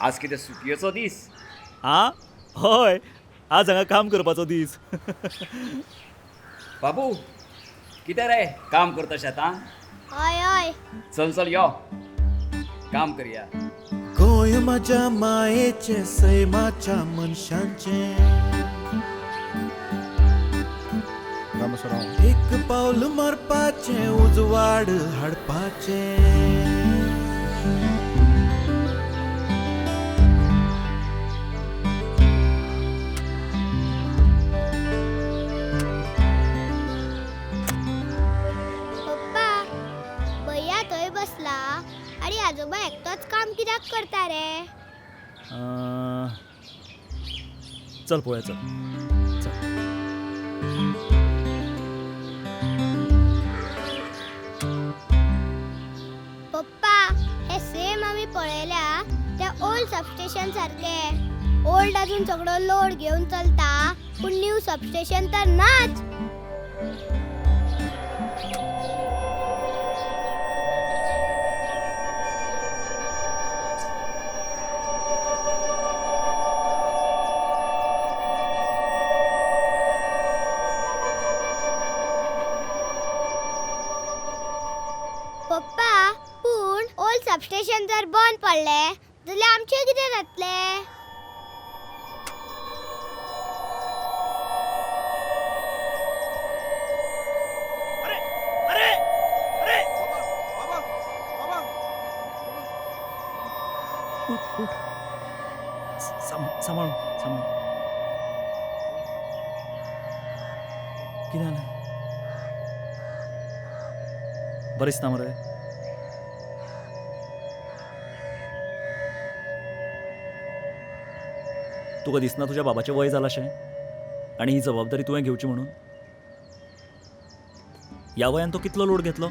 आज कितें सुटयेचो दीस? आ हय, आज हांगा काम करपाचो दीस. बाबू कितें रे काम करता शेतान? हय हय. चल चल यो काम करया. गोंय म्हज्या मायेचें, सैमाच्या मनशांचें. एक पावल मारपाचें, उजवाड हाडपाचें. पप्पा, भैया थंय बसला आनी आजोबा एकटोच काम कित्याक करता रे? चल पळोवया, चल चल. पप्पा, हे सेम आमी पळयल्या त्या ओल्ड सबस्टेशन सारखे. ओल्ड अजून सगळो लोड घेवन चलता, पूण न्यू सबस्टेशन तर नाच. पप्पा, पूण ओल्ड सबस्टेशन जर बंद पडले जाल्यार आमचें कितें जातलें? अरे अरे अरे, उठ उठ, सांबाळून सांबाळून. कितें जालें? बरें दिसता मरे? तुका दिसना तुज्या बाबाचें वय जालां शें आनी ही जबाबदारी तुवें घेवची म्हणून? ह्या वयान तो कितलो लोड घेतलो?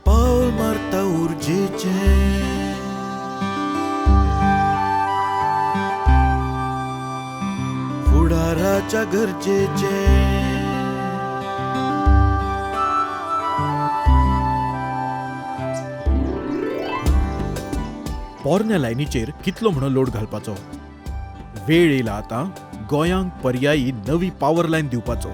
पावल मारता उर्जेचें, फुडाराच्या गरजेचें. पोरण्या लायनीचेर कितलो म्हणून लोड घालपाचो? वेळ येयला आतां गोंयांक पर्यायी नवी पावर लायन दिवपाचो.